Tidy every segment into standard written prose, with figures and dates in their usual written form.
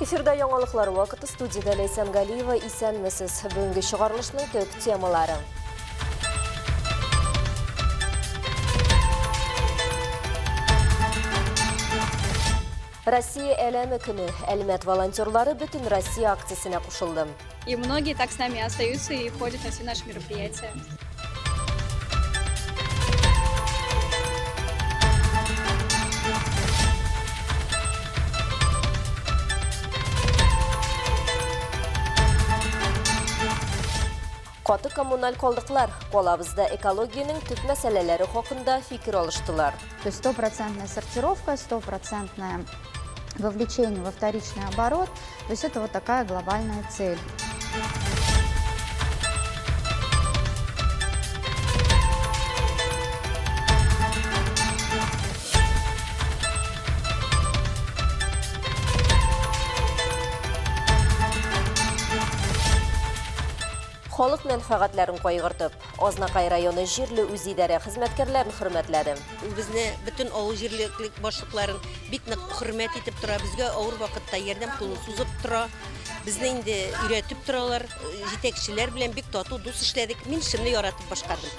Эфирда яңалыклар вакыты студиядә Ләйсән Галиева исәнмесез. Бүгенге чыгарылышның төп темалары. Россия әләме көне. Әлмәт волонтерлары бөтен Россия акциясенә кушылды. И многие так с нами остаются и ходят на все наши мероприятия. Каты коммуналь калдыклар калабызда экологиянең төп мәсьәләләре хакында фикер алыштылар. То есть стопроцентная сортировка, стопроцентное вовлечение во вторичный оборот. То есть это вот такая глобальная цель. Халык мәнфәгатьләрен кайгыртып, Азнакай районы җирле үзидарә хезмәткәрләрен хөрмәтләде. Ул безне, бөтен авыл җирлеклек башлыкларын бик нык хөрмәт итеп тора, безгә авыр вакытта ярдәм кулын сузып тора. Безне инде өйрәтеп торалар, җитәкчеләр белән бик тату, дус эшләдек. Мин эшемне яратып башкардым.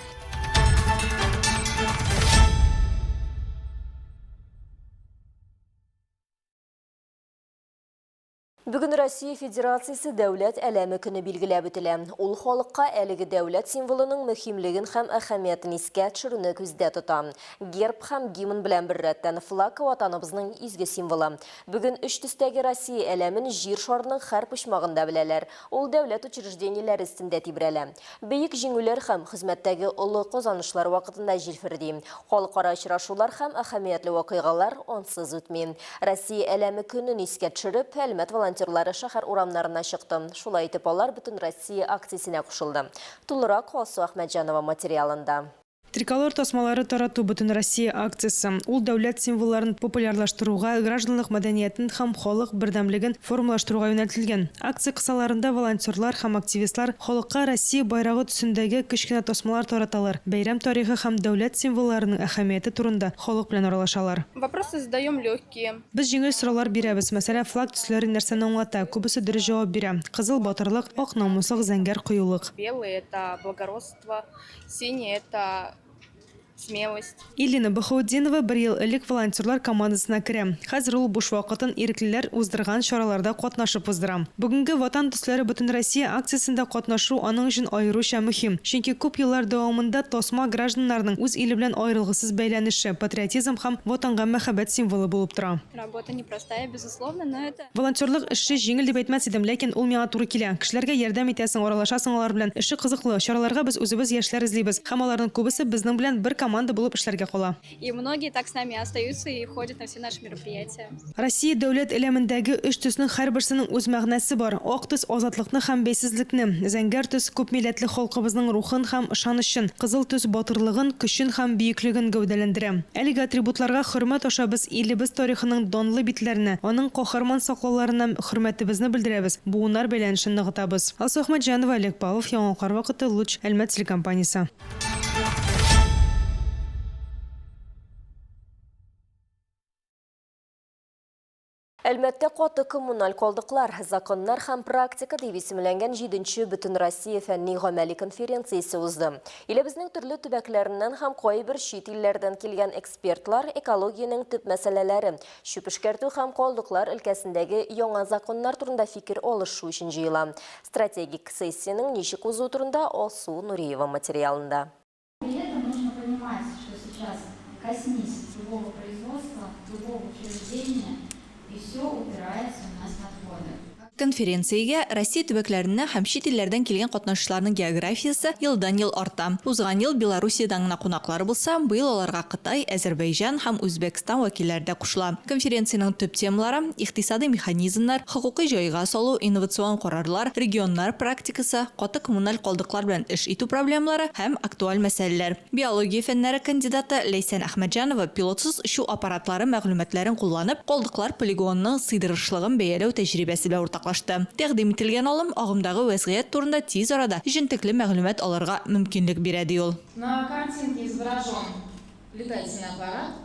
Бүген Россия Федерациясе дәүләт әләме көне билгеләп үтелә. Ул халыкка әлеге дәүләт символының мөһимлеген һәм әһәмиятен искә төшерүне күздә тота. Герб һәм гимн белән беррәттән флаг Ватаныбызның изге символы. Бүген өч төстәге Россия әләмен җир шарының һәр почмагында беләләр. Ул дәүләт учреждениеләре өстендә тибрәлә. Бөек җиңүләр һәм хезмәттәге олы казанышлар вакытында җилферди. Халыкара очрашулар һәм әһәмиятле вакыйгалар ансыз үтми. Россия әләме көнен искә төшереп, Әлмәт волонтерлары шәһәр урамнарына чыкты. Шулай итеп, алар Бөтенроссия акциясенә кушылды. Тулырак Алсу Әхмәтҗанова материалында. Триколор тасмалары тарату Бөтенроссия акциясе, ул дәүләт символларын популярлаштыруга, гражданлык мәдәниятен һәм халык бердәмлеген формалаштыруга юнәлтелгән. Акция кысаларында волонтерлар һәм активистлар халыкка Россия байрагы төсендәге кечкенә тасмалар тараталар, бәйрәм тарихы һәм дәүләт символларының әһәмияте турында халык белән аралашалар. Вопросы задаем легкие. Без җиңел сораулар бирәбез, мәсәлән, флаг төсләре нәрсәне аңлата, күбесе дөрес җавап бирә, кызыл, батырлык, ак, намуслык, зәңгәр, кыюлык. Белый, это благородство. Синий это смелость. Илина Баһаутдинова бер ел элек волонтерлар командасына керә. Хәзер ул буш вакытын иреклеләр уздырган чараларда катнашып уздыра. Бүгенге Ватан төсләре Бөтенроссия акциясендә катнашу аның өчен аеруча мөһим. Чөнки күп еллар дәвамында тасма гражданнарның үз иле белән аерылгысыз бәйләнеше, патриотизм һәм Ватанга мәхәббәт символы булып тора. Работа непростая, безусловно, но это. Волонтерлык эше җиңел дип әйтмәс идем, ләкин ул миңа туры килә. Кешеләргә ярдәм итәсең, аралашасың алар белән. Эше кызыклы. Чараларга без үзебез яшьләр эзлибез. Һәм аларның күбесе безнең белән бер команда булып эшләргә кала. И многие так с нами остаются и ходят на все наши мероприятия. Россия дәүләт эләмендәге өч төснең һәрберсенең үз мәгънәсе бар. Ак төс азатлыкны һәм бәйсезлекне, зәңгәр төс күпмилләтле халкыбызның рухын һәм ышанычын, кызыл төс батырлыгын, көчен һәм бөеклеген гәүдәләндерә. Әлеге атрибутларга хөрмәт аша без илебез тарихының данлы битләренә, аның каһарман саклауларына хөрмәтебезне белдерәбез, буыннар бәйләнешен ныгытабыз. Алсу Әхмәтҗанова, Олег Павлов, Яңалыклар вакыты, Луч, Әлмәт телекомпаниясе. Әлмәттә каты коммуналь калдыклар, законнар һәм практика дип исемләнгән җиденче Бөтенроссия фәнни-гамәли конференциясе узды. Илебезнең төрле төбәкләреннән һәм кайбер чит илләрдән килгән экспертлар экологиянең төп мәсьәләләре, чүп эшкәртү һәм калдыклар өлкәсендәге яңа законнар турында фикер алышу өчен җыела. Стратегик сессиянең ничек узуы турында Алсу Нуриева материалында. При этом нужно понимать, что сейчас коснись любого производства, любого учреждения, и все упирается у нас в отходы. Конференциягә Россия төбәкләреннән һәм чит илләрдән килгән катнашучыларның географиясе елдан-ел арта. Узган ел Белоруссиядән генә кунаклар булса, быел аларга Кытай, Әзербәйҗан һәм Үзбәкстан вәкилләре дә кушыла. Конференциянең төп темалары, икътисадый механизмнар, хокукый җайга салу, инновацион карарлар, регионнар практикасы, каты коммуналь калдыклар белән эш итү проблемалары һәм актуаль мәсьәләләр. Биология фәннәре кандидаты Ләйсән Әхмәтҗанова пилотсыз очу аппаратлары мәгълүматларын кулланып, калдыклар полигонының сыйдырышлыгын бәяләү тәҗрибәсе белән уртаклашты. Тәкъдим ителгән алым агымдагы вәзгыять турында тиз арада җентекле мәгълүмат алырга мөмкинлек бирә, ди ул. На картинке изображен летательный аппарат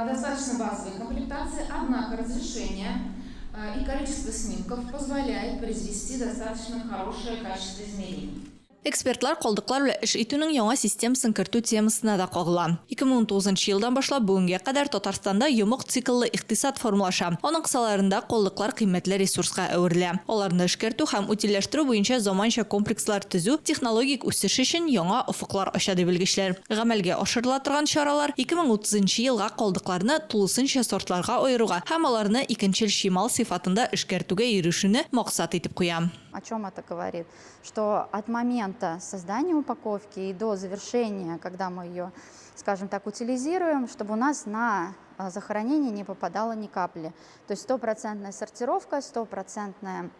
достаточно базовой комплектации, однако разрешение И количество снимков позволяет произвести достаточно хорошее качество измерений. Экспертлар калдыклар белән эш итүнең яңа системасын кертү темасына да кагыла. 2019 нчы елдан башлап бүгенгә кадәр Татарстанда йомык цикллы икътисад формалаша. Аның кысаларында калдыклар кыйммәтле ресурска әверелә. Аларны эшкәртү һәм утильләштерү буенча заманча комплекслар төзү технологик үсеш өчен яңа офыклар ача, ди белгечләр. Гамәлгә ашырыла торган чаралар 2030 нчы елга калдыкларны тулысынча сортларга аеруга һәм аларны икенчел чимал сыйфатында эшкәртүгә ирешүне максат итеп куя. О чем это говорит? Что от момента создания упаковки и до завершения, когда мы ее, скажем так, утилизируем, чтобы у нас на захоронение не попадало ни капли. То есть стопроцентная сортировка, стопроцентное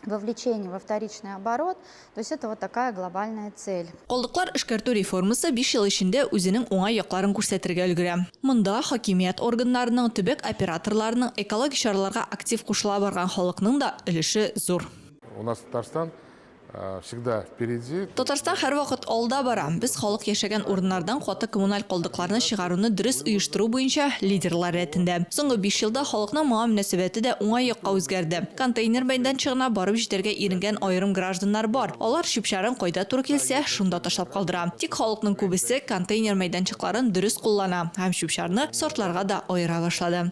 вовлечение во вторичный оборот. То есть это вот такая глобальная цель. Калдыклар эшкәртү реформасы биш ел эчендә үзенең уңай якларын күрсәтергә өлгерә. Монда хакимият органнарының, төбәк операторларының, экологик чараларга актив кушыла барган халыкның да өлеше зур. У нас Татарстан всегда впереди. Татарстан һәрвакыт алда бара. Без халык яшәгән урыннардан каты коммуналь калдыкларны чыгаруны дөрес оештыру буенча лидерлар рәтендә. Соңгы биш елда халыкның моңа мөнәсәбәте дә уңай якка үзгәрде. Контейнер мәйданчыгына барып җитәргә иренгән аерым гражданнар бар. Алар чүп-чарын кайда туры килсә, шунда ташлап калдыра. Тик халыкның күбесе контейнер мәйданчыкларын дөрес куллана һәм чүп-чарны сортларга да аера башлады.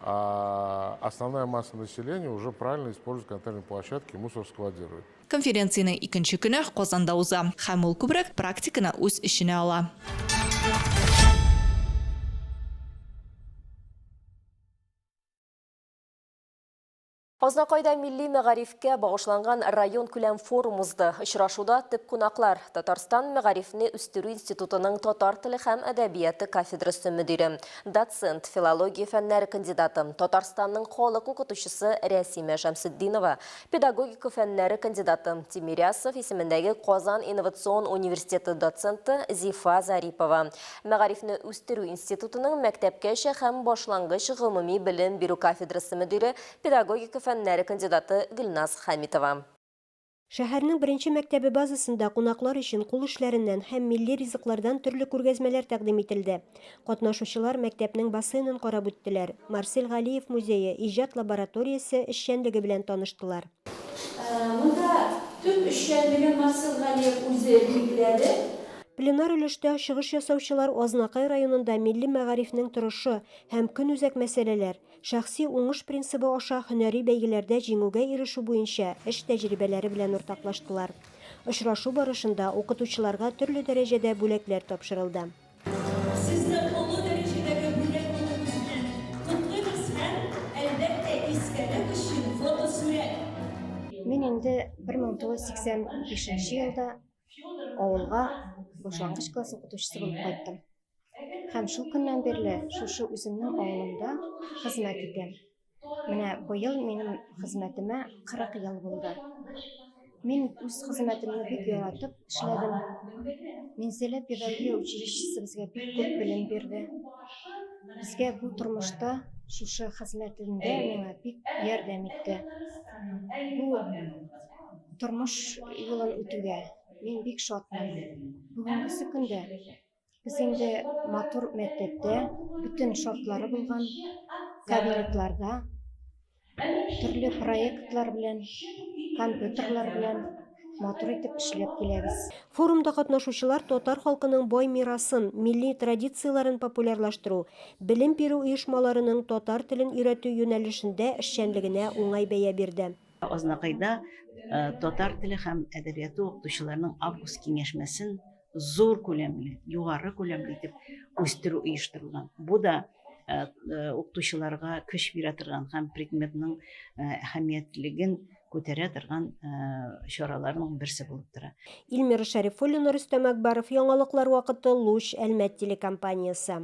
А основная масса населения уже правильно использует контейнерные площадки, мусор складирует. Конференциянең икенче көне Казанда уза һәм ул күбрәк практиканы үз эченә ала. Азнакайда милли мәгарифкә багышланган районкүләм форум узды. Очрашуда төп кунаклар, Татарстан мәгарифне үстерү институтының татар теле һәм әдәбияты кафедрасы мөдире, доцент, филология фәннәре кандидаты, Татарстанның халык укытучысы Рәсимә Шәмсетдинова, педагогика фәннәре кандидаты, Тимирясов исемендәге Казан инновацион университеты доценты Зифа Зарипова, Мәгарифне үстерү институтының мәктәпкәчә һәм башлангыч гомуми белем бирү кафедрасы мөдире, педагогика фәннәре кандидаты Гөлназ Хәмитова. Шәһәрнең беренче мәктәбе базасында кунаклар өчен кул эшләреннән һәм милли ризыклардан төрле күргәзмәләр тәкъдим ителде. Катнашучылар мәктәпнең бассейнын карап үттеләр, Марсель Галиев музее, иҗат лабораториясе эшчәнлеге белән таныштылар. Монда төп эшчәнлеген Марсель Галиев үзе билгеләде. Пленар өлештә чыгыш ясаучылар Азнакай районында милли мәгарифнең торышы һәм көнүзәк мәсьәләләр, шәхси уңыш принцибы аша һөнәри бәйгеләрдә җиңүгә ирешү буенча эш тәҗрибәләре белән уртаклаштылар. Очрашу барышында укытучыларга төрле дәрәҗәдә бүләкләр тапшырылды. Сезне олы дәрәҗәдәге бүләк булуыгыз белән котлыйбыз һәм, әлбәттә, истәлек өчен фотосурәт. Мин инде 1985 нче елда авылга башлангыч класс укытучысы булып кайттым. Һәм шул көннән бирле шушы үземнең авылымда хезмәт итәм. Менә быел минем хезмәтемә 40 ел булды. Мин үз хезмәтемне бик яратып эшләдем. Минзәлә педагогия училищесы безгә бик күп белем бирде. Безгә бу тормышта шушы хезмәтемдә миңа бик ярдәм итте. Бу тормыш юлын үтүгә мин бик шатмын. Бүгенгесе көндә Без инде матур мәктәптә, бөтен шартлары булган кабинетларда, төрле проектлар белән, компьютерлар белән матур итеп эшләп киләбез. Форумда катнашучылар татар халкының бай мирасын, милли традицияләрен популярлаштыру, белем бирү оешмаларының татар телен өйрәтү юнәлешендә эшчәнлегенә уңай бәя бирде. Азнакайда татар теле һәм әдәбияты укытучыларының август киңәшмәсен зур күләмле, югары күләмле итеп үстерү оештырылган. Бу да э, э, укытучыларга көч бирә торган һәм предметның э, әһәмиятлелеген күтәрә торган чараларның берсе булып тора. Илмира Шәрифуллина, Рөстәм Әкбаров, Яңалыклар вакыты, Луч, Әлмәт телекомпаниясе.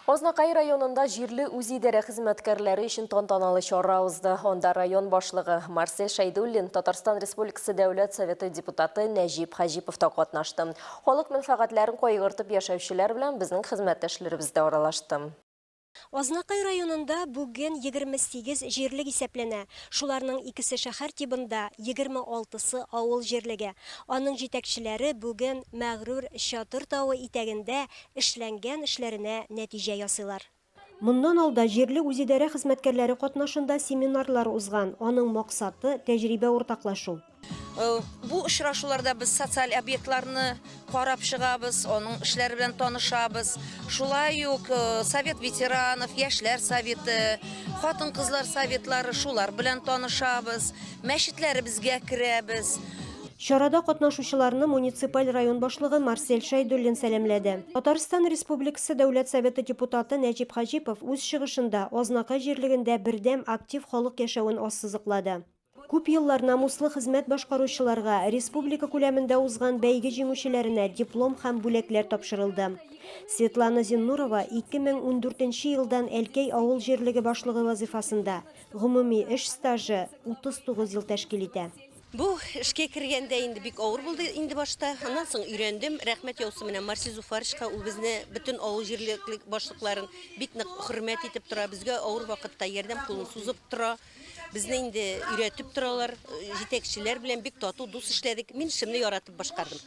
Азнакай районында җирле үзидарә хезмәткәрләре өчен тантаналы чара узды. Анда район башлыгы Марсель Шәйдуллин, Татарстан Республикасы Дәүләт Советы депутаты Нәҗип Хаҗипов та катнашты. Халык мәнфәгатьләрен кайгыртып яшәүчеләр белән безнең хезмәттәшләребез дә аралашты. Азнакай районында бүген 28 җирлек исәпләнә. Шуларның икесе шәһәр тибында, 26-сы авыл җирлеге. Аның җитәкчеләре бүген мәгърур Чатыр тавы итәгендә эшләнгән эшләренә нәтиҗә ясыйлар. Моннан алда җирле үзидарә хезмәткәрләре катнашында семинарлар узган, аның максаты, тәҗрибә уртаклашу. Бу очрашуларда без социаль объектларны карап чыгабыз, аның эшләре белән танышабыз. Шулай ук Совет ветеранов, яшьләр советы, хатын-кызлар советлары, шулар белән танышабыз, мәчетләребезгә керәбез. Чарада катнашучыларны муниципаль район башлыгы Марсель Шәйдуллин сәламләде. Татарстан Республикасы Дәүләт Советы депутаты Нәҗип Хаҗипов үз чыгышында Азнакай җирлегендә бердәм, актив халык яшәвен ассызыклады. Күп еллар намуслы хезмәт башкаручыларга, республика күләмендә узган бәйге җиңүчеләренә диплом һәм бүләкләр тапшырылды. Светлана Зиннурова 2014 нче елдан Әлкәй авыл җирлеге башлыгы вазыйфасында, гомуми эш стажы 39 ел тәшкил итә. Бу эшкә кергәндә инде бик авыр булды инде башта. Аннан соң өйрәндем. Рәхмәт яусын менә Марсель Зуфаровичка, ул безне бөтен авыл җирлеге башлыкларын бик нык хөрмәт итеп тора, безгә авыр вакытта ярдәм кулын сузып тора. Безне инде өйрәтеп торалар, җитәкчеләр белән бик тату, дус эшләдек. Мин эшемне яратып башкардым.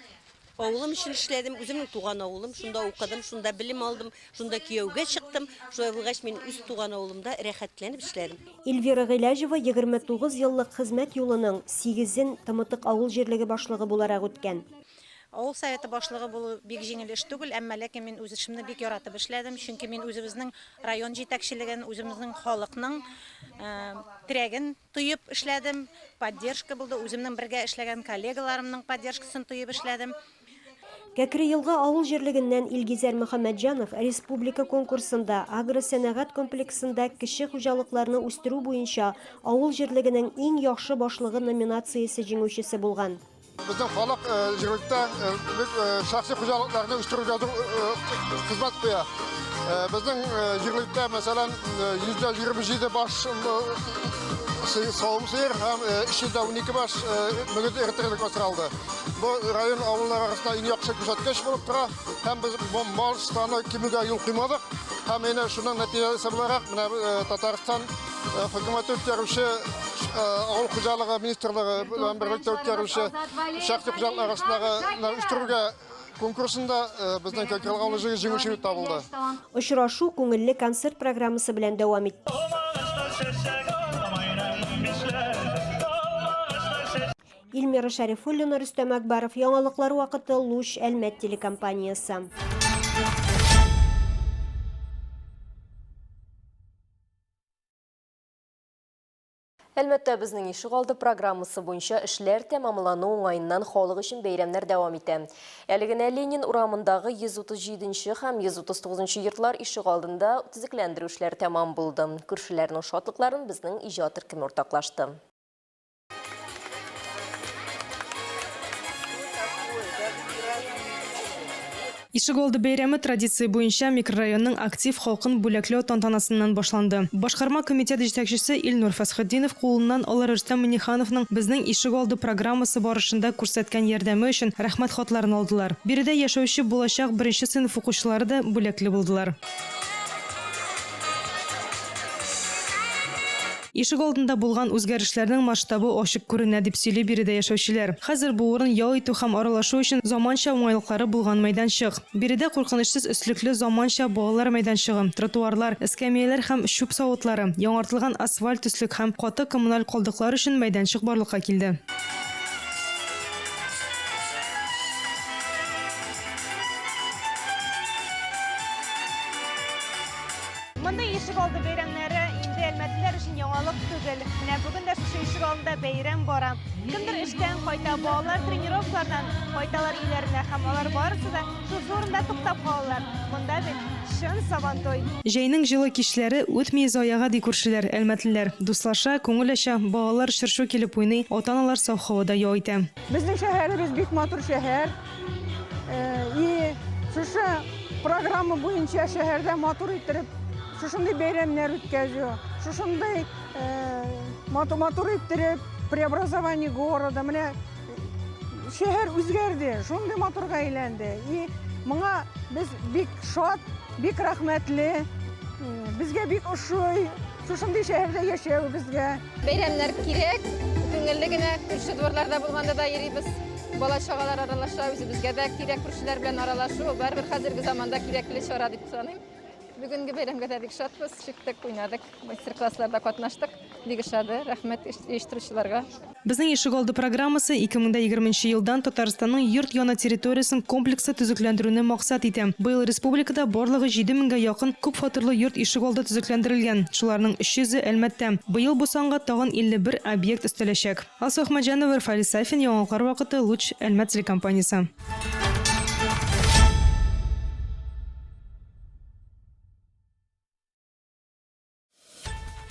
Авылым өчен эшләдем, үземнең туган авылым, шунда укыдым, шунда белем алдым, шунда кияүгә чыктым. Шулай булгач, мин үз туган авылымда рәхәтләнеп эшләдем. Эльвира Гыйләҗева 29 еллык хезмәт юлының сигезен Тымытык авыл җирлеге башлыгы буларак үткән. Авыл советы башлыгы булу бик җиңел эш түгел, әмма ләкин мин үз эшемне бик яратып эшләдем, чөнки мин үзебезнең район җитәкчелеген, үзебезнең халыкның терәген тоеп эшләдем, поддержка булды, үземнең бергә эшләгән коллегаларымның поддержкасын тоеп эшләдем. Кәкре Елга авыл җирлегеннән Илгизәр Мөхәммәтҗанов республика конкурсында агросәнәгать комплексында кече хуҗалыкларны үстерү буенча авыл җирлегенең иң яхшы башлыгы номинациясе җиңүчесе булган. Безнең халык җирлектә шәхси хуҗалыкларны үстерүгә зур хезмәт куя. Безнең җирлектә, мәсәлән, 127 баш савым сыер һәм 312 баш мөгез эре терлек асралды. Бу район авыллары арасында иң яхшы күрсәткеч булып тора һәм без бу мал саны кимүгә юл куймадык. Һәм инде шуның нәтиҗәсе буларак, менә Татарстан Хөкүмәте үткәрүче авыл хуҗалыгы министрлыгы белән берлектә үткәрүче шәхси хуҗалык арасындагы үстерүгә конкурсында безнең Кәкрел авылы җиңүче табылды. Очрашу күңелле концерт программасы белән дәвам итте. Илмира Шәрифуллина, Рөстәм Әкбаров, Яңалыклар вакыты, Луч, Әлмәт телекомпаниясе. Әлмәттә безнең ишегалды программасы буенча эшләр тәмамлану уңаеннан халык өчен бәйрәмнәр дәвам итә. Әле генә Ленин урамындагы 137 нче һәм 139 нчы йортлар ишегалдында төзекләндерү эшләре тәмам булды. Күршеләрнең шатлыкларын безнең иҗат төркеме уртаклашты. Ишегалды бәйрәме традиция буенча микрорайонның актив халкын бүләкләү тантанасыннан башланды. Башкарма комитет җитәкчесе Илнур Фәсхетдинов кулыннан алар Рөстәм Миңнехановның Безнең ишегалды программасы барышында күрсәткән ярдәме өчен Рәхмәт хатларын алдылар. Биредә яшәүче булачак беренче сыйныф укучылары да бүләкле булдылар. Ишегалдында булган үзгәрешләрнең масштабы ачык күренә, дип сөйли биредә яшәүчеләр. Хәзер бу урын ял итү һәм аралашу өчен заманча уңайлыклары булган мәйданчык. Биредә куркынычсыз өслекле заманча балалар мәйданчыгы, тротуарлар, эскәмияләр һәм чүп савытлары, яңартылган асфальт өслек һәм каты коммуналь калдыклар өчен мәйданчык барлыкка килде. Мондый ишек алды бәйрәмнәре инде әлмәтлеләр өчен яңалык түгел. Менә бүген дә шушы ишек алдында бәйрәм бара. Кемдер эштән кайта, балалар тренировкалардан кайталар өйләренә һәм алар барысы да шушы урында туктап калалар. Монда бит чын Сабантуй. Җәйнең җылы кичләре үтми заяга, ди күршеләр, әлмәтлеләр. Дуслаша, күңел ача, балалар чыр-чу килеп уйный, ата-аналар саф һавада ял итә. Безнең шәһәребез бик матур шәһәр. И шушы программа буенча шәһәрдә матур иттереп шушындый бәйрәмнәр үткәзү, шушындый матур иттереп преобразование города, менә шәһәр үзгәрде, шундый матурга әйләнде. И моңа без бик шат, бик рәхмәтле. Безгә бик ошый шушындый шәһәрдә яшәү безгә. Бәйрәмнәр кирәк, күңелле генә, күрше дворларда булганда да йөрибез. Бала-чагалар аралаша, үзебезгә дә кирәк күршеләр белән аралашу, барыбер хәзерге заманда кирәкле чара дип саныйм. Бүгенге бәйрәмгә дә бик шатбыз, чыктык, уйнадык, мастер-классларда катнаштык. Бик ошады, рәхмәт оештыручыларга. Безнең ишегалды программасы 2020 нче елдан Татарстанның йорт яны территориясен комплекслы төзекләндерүне максат итә. Быел республикада барлыгы 7 меңгә якын күпфатирлы йорт ишегалды төзекләндерелгән, шуларның 300-е Әлмәттә. Быел бу санга тагын 51 объект өстәләчәк. Алсу Әхмәтҗанова, Рфалис Сафин, Яңалыклар вакыты, Луч, Әлмәт телекомпаниясе.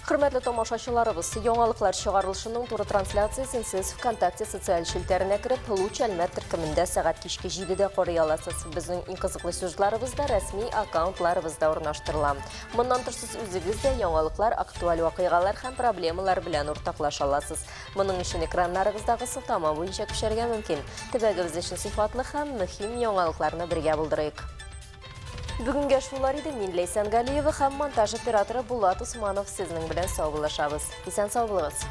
Хөрмәтле тамашачыларыбыз, яңалыклар чыгарылышының туры трансляциясен сез ВКонтакте социаль челтәренә кереп, Луч Әлмәт төркемендә сәгать кичке 7-дә карый аласыз. Безнең иң кызыклы сюжетларыбыз да рәсми аккаунтларыбызда урнаштырыла. Моннан тыш сез үзегез дә яңалыклар, актуаль вакыйгалар һәм проблемалар белән уртаклаша аласыз. Моның өчен экраннарыгыздагы сылтама буенча күчәргә мөмкин. Төбәгебез өчен сыйфатлы һәм мөһим яңалыкларны бергә булдырыйк. Бүгенгә шулар иде. Мин Ләйсән Галиева һәм монтаж операторы Булат Усманов сезнең белән саубуллашабыз. Исән сау булыгыз.